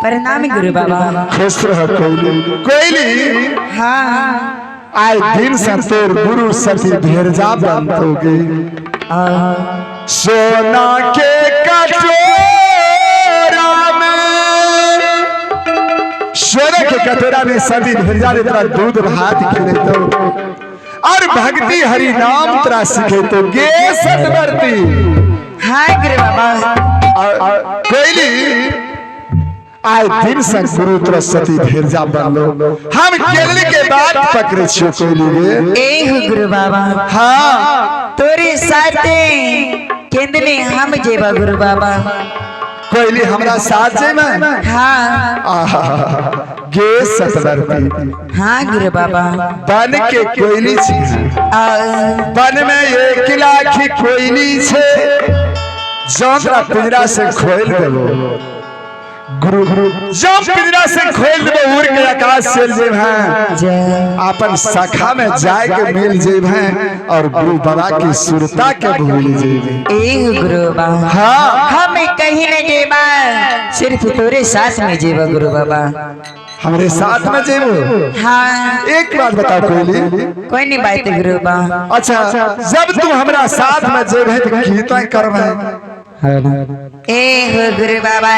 प्रणाम गुरु बाबा। खुश रह कोयली। कोयली। हाँ। आए दिन से तोर गुरु सती भेरजा बनतोगे। सोना के कटोरा में, सोने के कटोरा में सती भेरजा ने तेरा दूध भात खिले तो और भक्ति हरि नाम तेरा सीखे तो गे सतवर्ती। हाँ गुरु बाबा। कोयली, आए दिन से गुरु तोरा सती भेरजा बनलो। हम केलनी के बात पकड़े छियो कोयली गे। ए हो गुरु बाबा। हाँ। तोरे साथे केंदली हम जेबा गुरु बाबा। कोयली, हमरा साथ जेबे? हाँ। आहा, गे सतवर्ती। हाँ गुरु बाबा। बन के कोयली छी। वन में 1 लाख कोयली छे। जौं तोरा पिंजरा से खोल देबो गुरु, जब पिंजरा से खोल देबो, उड़ के आकाश चल जेबे। जय। अपन शाखा में जाए के मिल जेबे और गुरु बाबा की सुरता के भूल जेबे। ए हो गुरु बाबा। हाँ। हम कहीं न जेबा, सिर्फ तोरे साथ में जेबा गुरु बाबा। हमरे साथ में जेबो? हाँ। एक बात बताओ कोयली। कोई नहीं बात गुरु बाबा। अच्छा, जब तू हमरा साथ में जेबे तो की तो करबे? ए हो गुरु बाबा।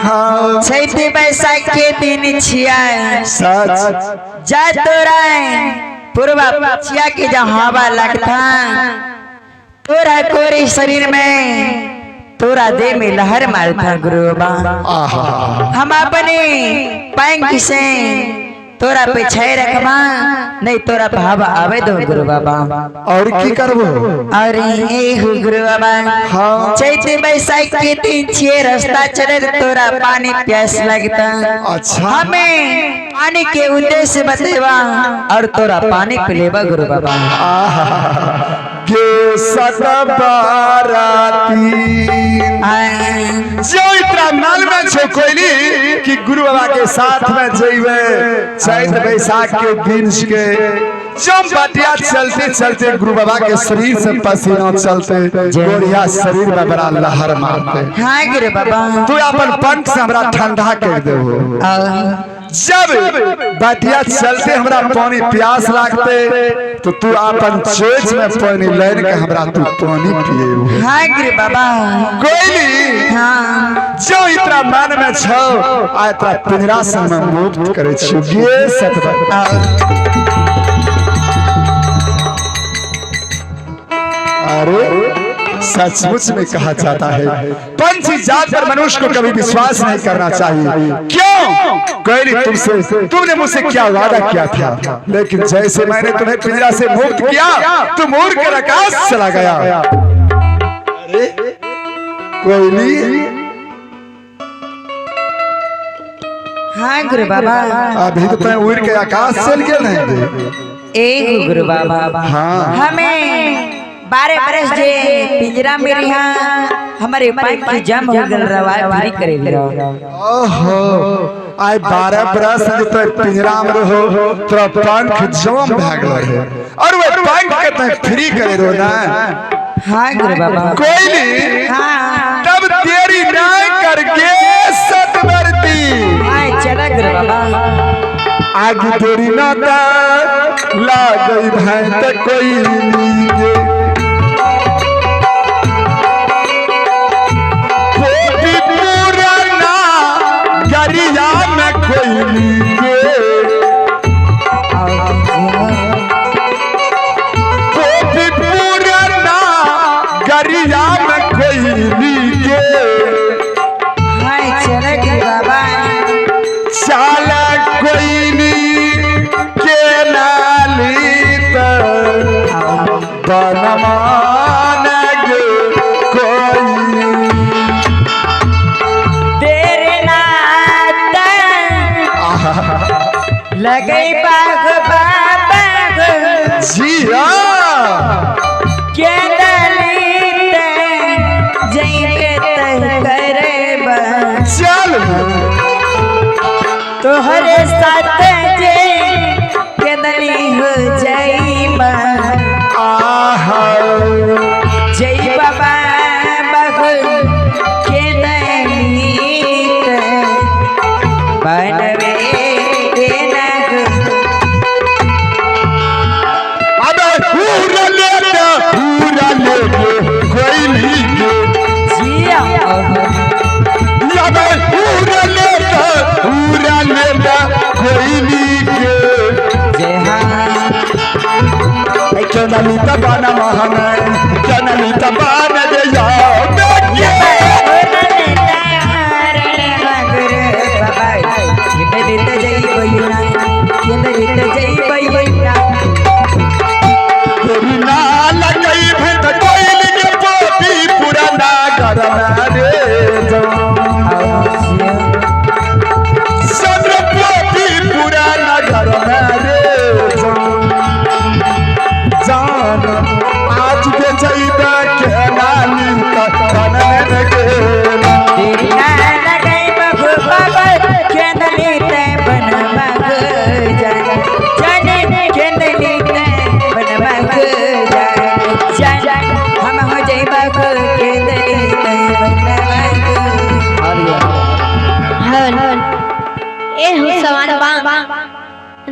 हाँ। चैत बैसाख के दिन छिया। सच। जा तोरा पूर्वा पछिया के जो हवा लगता, तोरा कोरे शरीर में, तोरा देह में लहर मारता गुरु बाबा। आहा। हम अपने पंख से तोरा पे छाई रखबा, नहीं तोरा पे हवा आवे दो गुरु बाबा। और की करबो? और ए हो गुरु बाबा। हाँ। चैत बैसाख के दिन छिए, रास्ता चले तोरा पानी प्यास लगता। अच्छा। हमें पानी के उद्देश्य बतेवा और तोरा पानी पिलेबा गुरु बाबा। आहा, गे सतबाराती। जो इतना मालूम छो कोयली कि गुरु बाबा के साथ में जइबे, चैत बैसाख के दिन के जब बटिया चलते चलते गुरु बाबा के शरीर से पसीना चलते, गोरिया शरीर में बड़ा लहर मारते। हाँ गुरु बाबा। तू अपन पंख से हमरा ठंडा कर देबो। जब बटिया चलते हमरा पानी प्यास लागते तो तू अपन चोच में पानी लाइन के हमरा तू पानी पिएबो। हाँ गुरु बाबा। कोयली। हाँ। जो इतना मन में छो, आ इतना पिंजरा से हम मुक्त करे छियो गे सतबा। अरे, सचमुच में कहा जाता है, पंछी जात पर मनुष्य को कभी विश्वास नहीं करना चाहिए। क्यों कोयली, तुमसे तुमने मुझसे क्या वादा किया था? लेकिन जैसे मैंने तुम्हें पिंजरा से मुक्त किया, तुम उड़ कर आकाश चला गया। अरे कोयली। हाँ गुरु बाबा। अभी तो तुम उड़ के आकाश चल गए नहीं? ए गुरु बाबा। हाँ। हमें 12 बरस जे पिंजरा में रिहा, हमारे पंख जम हो गल रवा, फ्री करे लियो। ओहो, आइ 12 बरस जे तो पिंजरा में रहो, तोरा पंख जम भए गेल रहे और वे पंख के तैं फ्री करे रहो ना? हाँ गुरु बाबा। कोयली। हाँ। तब देरी ना करके सतवर्ती। हाँ, चला गुरु बाबा। आग देरी ना लागई भाई त कोई नीगे। कोपी पुराना गरिया में कोई नीगे। कोपी पुराना गरिया में कोई नीगे। हाँ, चला गुरु बाबा। चाल कोई के नाली बनमान गे कोई। तेरे नाता लगे बाग बाबा। जी हाँ। के दलित जैबे तह करेबा। चल। तोहरे साथ जे केदली हो जाइबा। आहा। जय बाबा बहु के दलित। केंदली तबाना महाना केंदली तबाना जे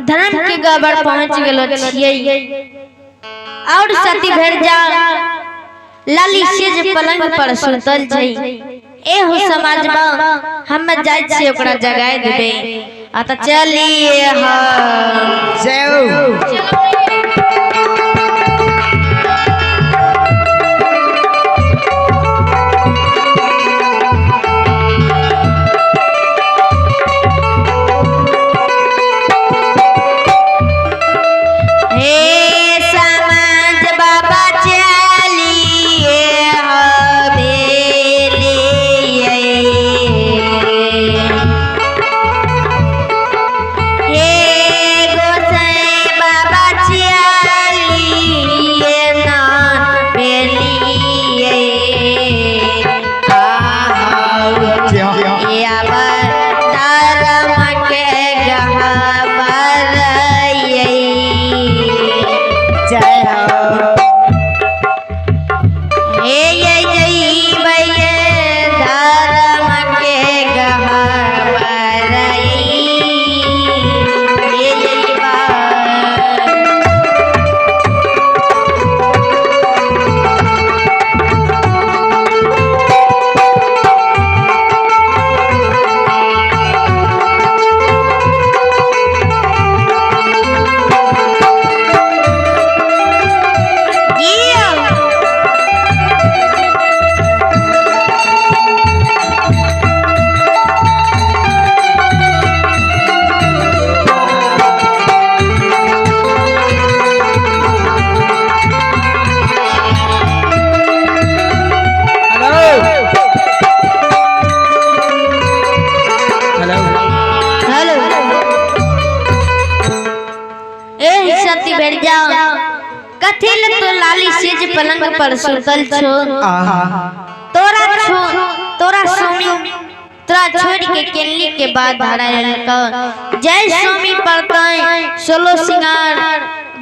धर्म के गड़बड़ पहुंच गेलो छियै और सती भेट जा लाली सेज पलंग पर सुतल छै। एहो समाज बा हम जाय छियै ओकरा जगाय देबै। आ त चलिए हां जय। कथी ले तो लाली सेज पलंग पर सुतल छो? तोरा छो तोरा स्वामी तोरा छोड़ के केलनी के बाद धरा लेलको। जय स्वामी पड़तै 16 सिंगार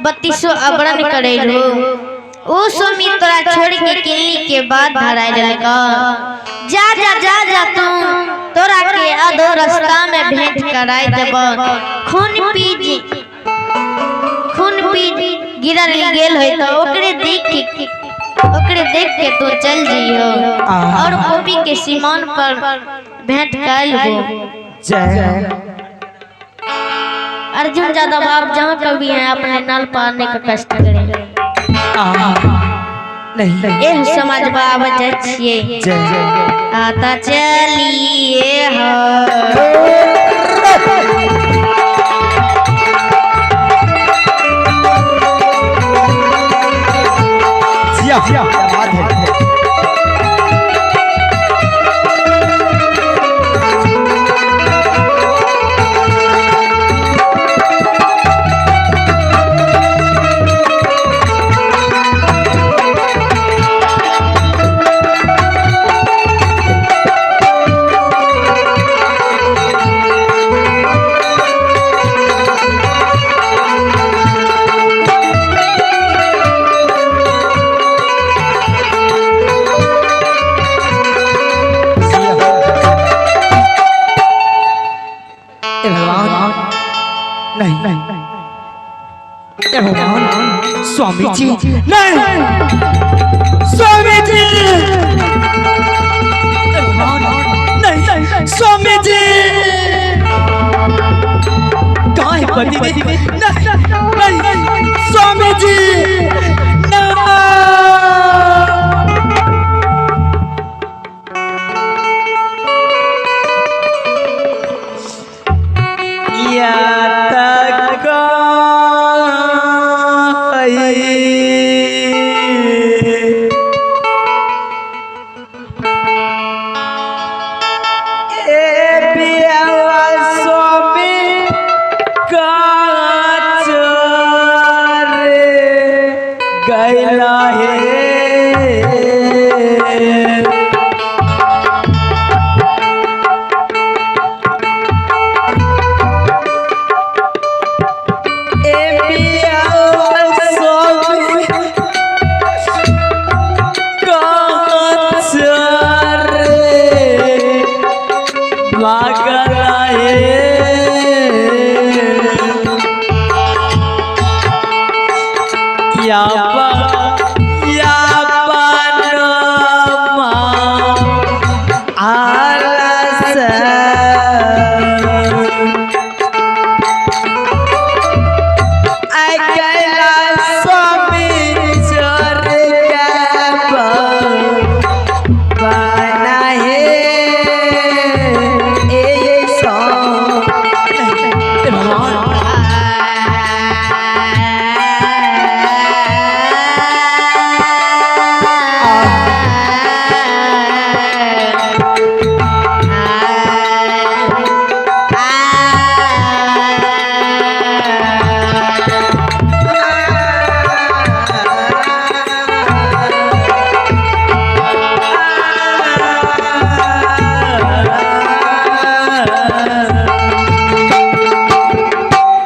32 अबरन करे रो। ओ स्वामी तोरा छोड़ के केलनी के बाद धरा लेलको। जा जा जा जा तू तोरा के अधो रास्ता में भेंट कराई देबो। खून पी गिरल गेल होय तो ओकरे देख के तू चल जइहो और कॉपी के सीमान पर भेंट कर हो। जय। अर्जुन यादव आप जहाँ कभी हैं अपने नल पारने का कष्ट करें। नहीं एह समाज बाबा जाइ छियै। जय। आता चलिए हो। क्या बात है। नहीं भगवान स्वामी जी नहीं स्वामी जी नहीं स्वामी जी कहाँ है पति? नहीं नहीं स्वामी जी। भागल हे या या पनमा आलस अकेला स्वामी चोर के बना हे ए सो भगवान।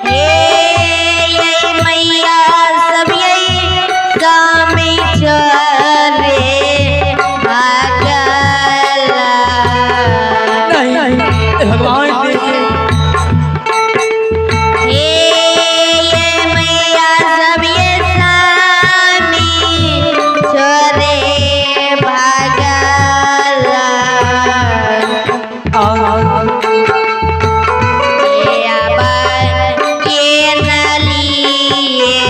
हे ये मैया सब यही स्वामी चोरे भागला। नहीं भगवान। हे ये मैया सब ये स्वामी चोरे भागला। ये आबर ये नलिए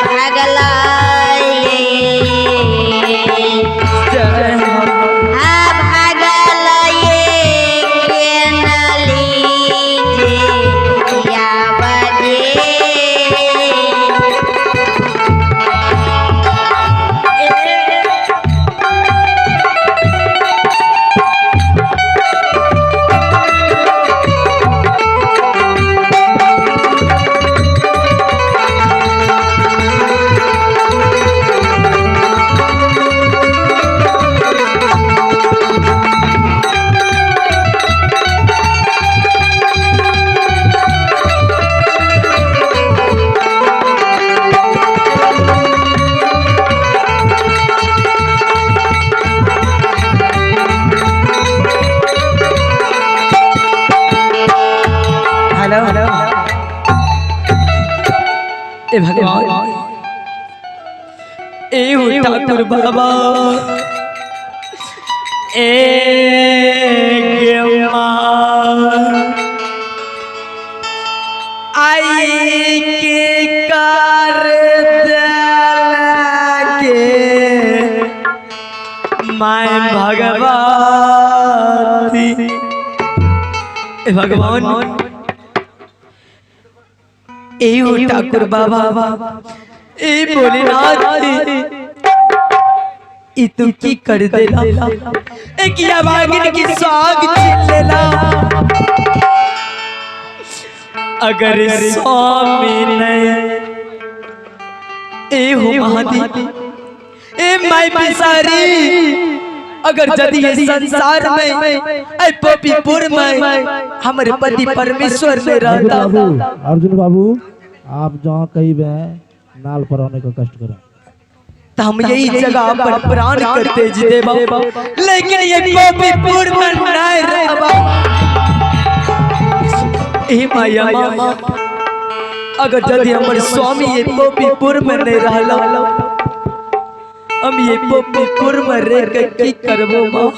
भागला ये। आ भागल ये के नली जे या बजे। हेलो हेलो ए भगवान, ए हो ठाकुर बाबा, ए गेमा आई के कर के मैं भगवती। ए भगवान, ए हो ठाकुर बाबा, ए भोलेनाथ, ई तू की कर देला? एक या बागिन की साग छीन लेला। अगर स्वामी ने ए हो महादी, ए माई पिसारी, अगर यदि ये संसार में ऐ पपीपुर में हमारे पति परमेश्वर में अर्जुन रहता। बाबू, अर्जुन बाबू, आप जहाँ कहीं भी हैं नाल पर आने का कष्ट करें। तो हम यही जगह पर प्राण करते जी देवा, लेकिन ये गोपीपुर में नहीं रहबा। ए माया मामा, अगर यदि हमर स्वामी ये गोपीपुर में नहीं रहला, हम ये गोपीपुर में रह के की करबो माँ?